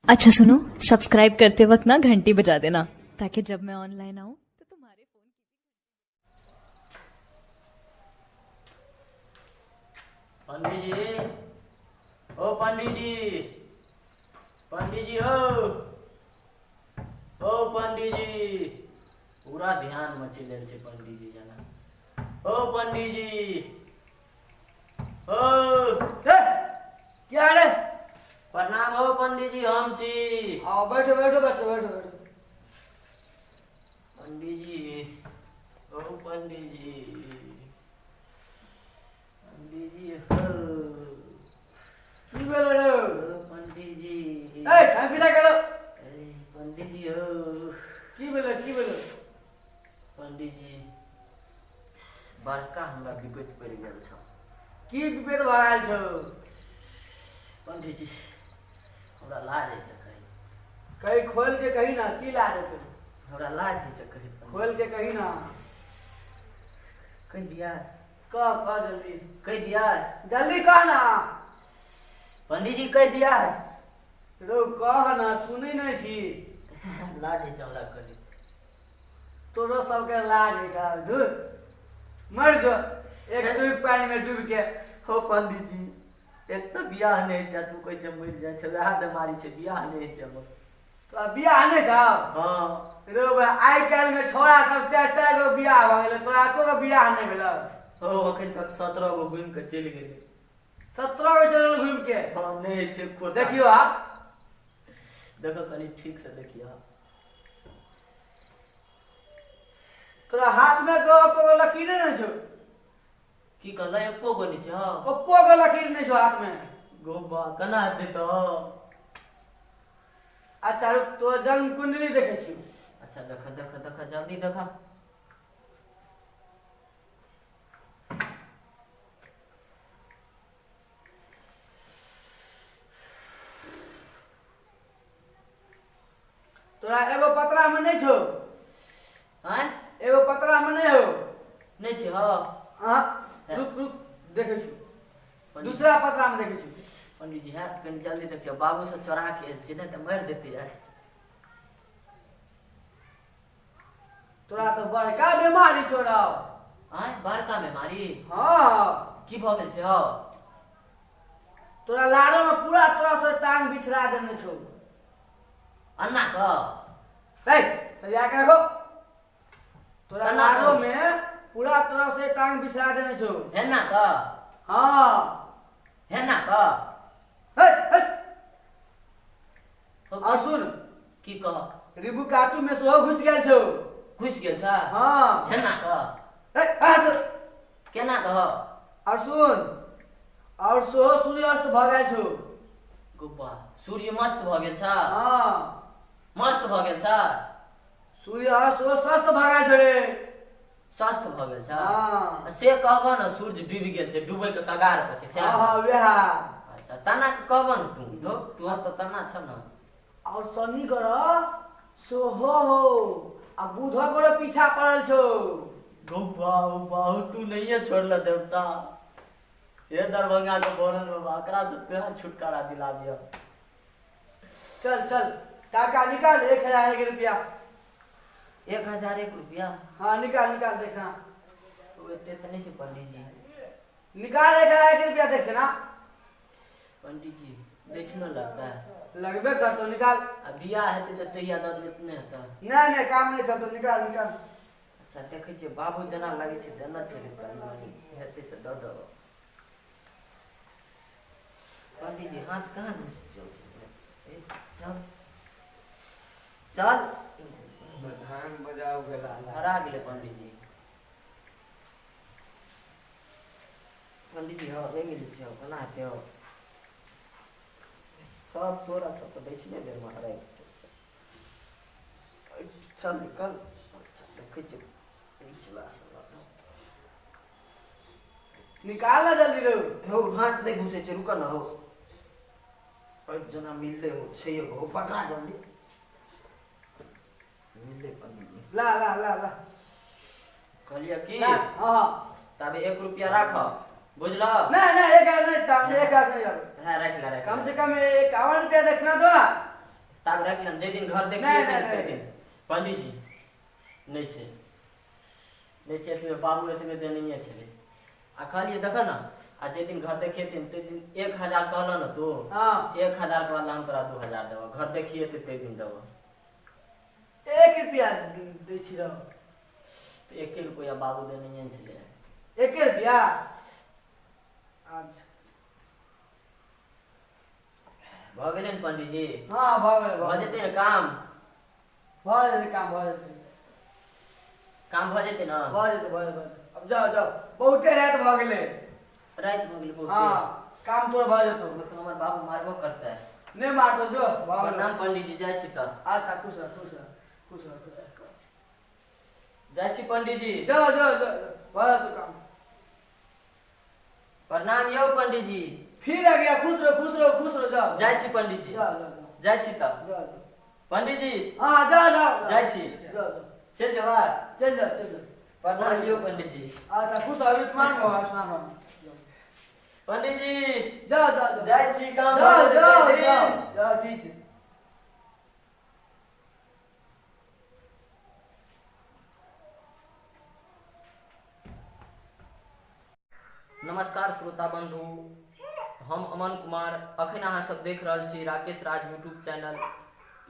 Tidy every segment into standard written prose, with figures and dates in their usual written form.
अच्छा सुनो, सब्सक्राइब करते वक्त ना घंटी बजा देना ताकि जब मैं ऑनलाइन आऊँ तो तुम्हारे फोन पंडीजी, ओ पंडीजी, पंडीजी हो, ओ पंडीजी, पूरा ध्यान में चलि गेल छै पंडीजी जेना। ओ पंडीजी, ओ ए, क्या रे? प्रणाम हो पंडीजी, हम छी। आओ बैठो बैठो बच्चो, बैठो बैठो। पंडीजी, ओ पंडीजी, पंडीजी हो। की भेल रे? ओ पंडीजी। ए, चाय पीला करो। ए, पंडीजी हो। की भेल, की भेल? पंडीजी, बड़का हमरा विपत्ति पड़ि गेल छौ। की विपत्ति भऽ गेल छौ? पंडीजी, हमरा लाज होइ छै कही। कही, खोल के कही ना, की लाज हेतौ? हमरा लाज होइ छै कही। खोल के कही ना। कहि दिया? कह, कह जल्दी। कहि दिया? जल्दी कह ना। पंडीजी, कहि दिया? रो कह ना, सुनै नहि छी। लाज होइ छै हमरा कही। तोरो सबके लाज होइ छौ? धुर, मर जो एक चुप पानि में डूब के। हो पंडीजी, एक तऽ बियाह नहि होइ छै, तू कहै छै मरि जाइ छै। वएह बेमारी छै, बियाह नहि होइ छै हमर। तोरा बियाह नहि छौ? हँ। रो भाई, आइ काल्हि में छोरा सब चारि चारि गो बियाह भऽ गेलै, तोरा एको गो बियाह नहि भेलौ? हो, अखन तक 17 गो घुमि कऽ चलि गेलै। 17 गो चलल घुमि के? हँ, नहि होइ छै एको। देखियौ आप। देखो, कनि ठीक से देखियौ। तोरा हाथ में गो एको गो लकीर नहि छौ। की कहल? एको गो नहि छै? हँ। एको गो लकीर नहि छौ हाथ में। गोबा, केना हेतै तऽ? अच्छा रुक, तोर जन्म कुंडली देखै छियौ। अच्छा, देख देख देख, जल्दी देख। तोरा एगो पतरा में नहि छौ। आँय? एगो पतरा में नहि हो। नहि छै? हँ। अहाँ रुक रुक, देखै छी, दूसरा पतरा में देखै छी। पंडीजी, हैत कनि जल्दी देखियौ। बाबू से चोरा के आयल छियै, नहि तऽ मारि देते आइ। तोरा तऽ बड़का बीमारी छौ रौ। आँय, बड़का बेमारी? हँ। की भऽ गेल छै हौ? तोरा लारो में पूरा तोरा से टांग बिछड़ा देने छौ। अन्ना कऽ। ए, सरिया के रखो। तोरा अन्ना लारो कऽ। में पूरा तरह से टांग बिछड़ा देने छौ। हेना कऽ। हँ। हेना कऽ। हे हे। हौ, और सुन। की कह? रिबु कातू में सेहो घुसि गेल छौ। घुसि गेल छै? हँ। हेना कऽ। हे, हट। केना कह? और सुन, और सेहो सूर्यास्त भऽ गेल छौ। गुब्बा, सूर्य मस्त भऽ गेल छ? हँ। मस्त भऽ गेल छ? सूर्यास्त सेहो स्वस्थ भऽ गेल छौ रे। स्वस्थ भऽ गेल छ? हँ। आ से कहबह ने, सूर्य डूबि गेल छै, डूबै के कगार पर छै। सएह? हँ हँ, वएह। अच्छा, तना के कहबह ने तू। धो, तू हंस तऽ तना छ ने। और शनि ग्रह सेहो हो आ बुध ग्रह पीछा पड़ल छौ। गौबा बाहु, तू नहिये छोड़ल देवता। हे दरभंगा के बोरन बाबा, एकरा से केना छुटकारा दिला दिअ? चल चल, टाका निकाल, 1001 रुपया। 1001 रुपया? हाँ, निकाल निकाल, देख ना। ओ एते तऽ नहि छै पंडीजी। निकाल 1001 रुपया, देख ना। पंडीजी, दक्षिणो लगतै? लगबे करतो, निकाल। आ बियाह हेतै तऽ तहिया दऽ देबै तऽ नहि हेतै? नहीं नहीं, काम नहीं चलतो, निकाल निकाल। अच्छा, देखै छियै, बाबू जेना लगै छै देने छै, कनि मनि हेतै तऽ दऽ देबो। पंडीजी, हाथ कहाँ घुसि जाउ छै? ए, चल चल। धान बजाउ गेला। हरा गेलै पंडीजी। पंडीजी हौ, नहि मिलै छै हौ, केना हेतै हौ? सब तोरा सबके दै छै ने बेरमे हराइ। चल निकल। अच्छा, देखै छियै निचला से। निकाल ना जल्दी रो। हौ, हाथ नहि घुसै छै, रुक न हौ। जेना मिललै हो, छै एगो हौ, पकड़ा जल्दी, मिललै पंडीजी। ला ला ला ला। कहलियै की? ला, हाँ हाँ। तबे 1 रुपया राख, बुझल? नहीं नहीं, एक हजार नहीं, एक हजार नहीं जाबे। हाँ, राखि ले, राखि। कम से कम 51 रुपया दक्षिणा दो ना। आब राखि लेब, जाहि दिन घर नहि, देखिए नहि, ताहि नहि। दिन। पंडीजी नहि छै, नहि छै एतबे, बाबू एतबे देनहिए छलै। आ कहलियै देखऽ ने, आ जाहि दिन घर देखेथिन ताहि दिन 1000 कहलह ने तू? हाँ। 1000 के बदला हम तोरा 2000 देबह, घर देखिए ताहि दिन देबह। 1 रुपया दै छी रहो। तऽ 1 रुपैआ बाबू देनहिए छलै। 1 रुपया? अच्छा। भऽ गेलै ने पंडीजी? हाँ, भऽ गेलै, भऽ भऽ जेतै ने काम? भऽ जेतै काम, भऽ जेतै। काम भऽ जेतै ने? भऽ जेतै, भऽ जेतै, भऽ जेतै। आब जाओ जाओ, बहुते राति भऽ गेलै। राति भऽ गेलै बहुते। हाँ, काम तोर भऽ जेतौ। तऽ हमर बाबू मारबो करतै। नहि मारतौ, जो, भऽ गेलौ। प्रणाम पंडीजी, जाइ छी तऽ। अच्छा, खुश रह, खुश रह, खुश रह, खुश रह। जाइ छी पंडीजी। जाओ जाओ जाओ, भऽ जेतौ काम। प्रणाम यौ पंडीजी। फिर आ गया, खुश रहो, खुश रहो, खुश रहो, जाओ। जाइ छी पंडीजी। जाओ जाओ जाओ। जाइ छी तऽ। जाओ जाओ। पंडीजी। हाँ, जाओ जाओ। जाइ छी। जाओ जाओ। चलि जेबै? चल जाओ, चल जाओ। प्रणाम यौ पंडीजी। अच्छा, खुश रहो, आयुष्मान भव, आयुष्मान भव। पंडीजी। जाओ जाओ जाओ। जाइ छी, काम जाओ भऽ जेतै जाओ दिन। जाओ जाओ, ठीक छै। नमस्कार श्रोता बंधु, हम अमन कुमार, अखन अहाँ सब देख रहल छी राकेश राज यूट्यूब चैनल।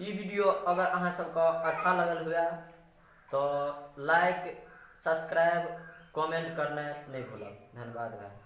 ई वीडियो अगर अहाँ सबके अच्छा लगल हुए तऽ लाइक, सब्सक्राइब, कमेंट करनाइ नहि भूलब। धन्यवाद भाई।